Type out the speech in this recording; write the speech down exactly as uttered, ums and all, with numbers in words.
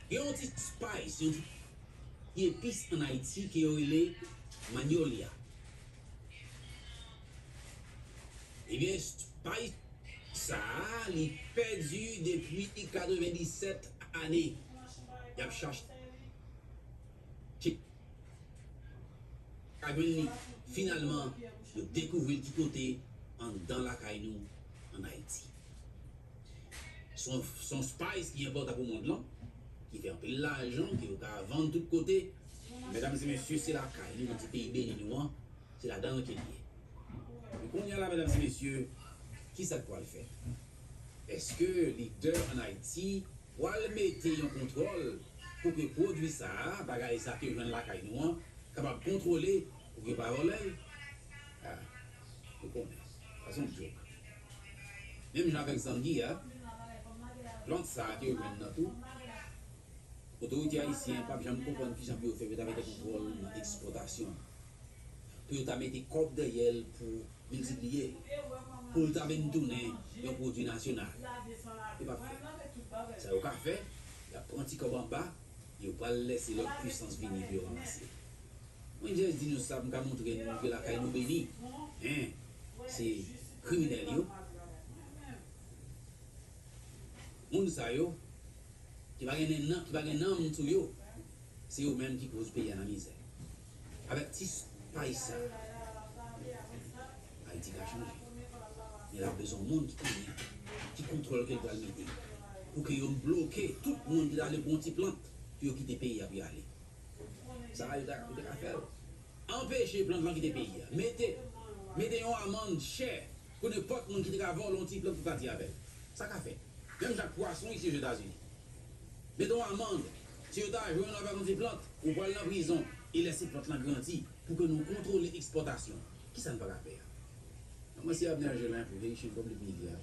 Gen yon ti spice, yon ti epis ann Ayiti ke yo rele Magnolia. Ebyen, spice sa a, li pèdi depi katrevenndisèt ane. Y ap chache ka jwenn li. Finalman, yo dekouvri l ki kote? Anndan lakay nou, ann Ayiti. Se yon, se yon spice ki enpòtan pou mond lan, ki fè anpil lajan, ke yo ka vann tout kote. Medam e mesye, se lakay nou, nan ti peyi Beni nou an, se ladan l ke l ye. Men kounye a la, medam e mesye, ki sa k pral fèt? Èske lidè ann Ayiti pral mete yon kontwòl pou ke pwodui sa a, bagay sa ke yo jwenn lakay nou an, kapab kontwole, pou ke yo pa vòlè l? Ah, nou konnen. Sa se yon djòk. Menm jan avèk zangi a, plant sa a ke yo jwenn nan tou, otorite ayisyen p ap janm konprann kijan pou yo fè pou yo ta mete kontwòl nan ekspòtasyon an. Pou yo ta mete kòb dèyè l pou miltipliye l, pou l ta vin tounen yon pwodui nasyonal. Yo p ap fè. Sa yo ka fè, y ap pran ti kòb anba, yo pral lèse lòt pwisans vini pou yo ranmase. Mwen jis di nou sa, m ka montre nou ke lakay nou Beni, en, se kriminèl yo. Moun sa yo, ki pa gen nanm, ki pa gen nanm sou yo, se yo menm ki koz peyi a nan mizè. Avèk ti spice sa, Ayiti ka chanje. Men l ap bezwen yon moun ki konnen ki kontwòl ke l pral mete, pou ke yo bloke tout moun ki ta vle pran yon ti plant pou yo kite peyi a pou y ale. Sa a, yo ta, yo ta ka fè l. Anpeche plant lan kite peyi a. Mete, mete yon amann chè pou nenpòt moun ki te ka vòlè yon ti plant pou pati avè l. Sa ka fèt. Menm jan ak pwason isi Ozetazini. Mete yon amann, si yo ta jwenn w avèk yon ti plant, ou pral nan prizon, e lèse plant lan grandi pou ke nou kontwole ekspòtasyon. Kisa n pa ka fè a? Mwen se Abner Gelin pou Haitian Public Media.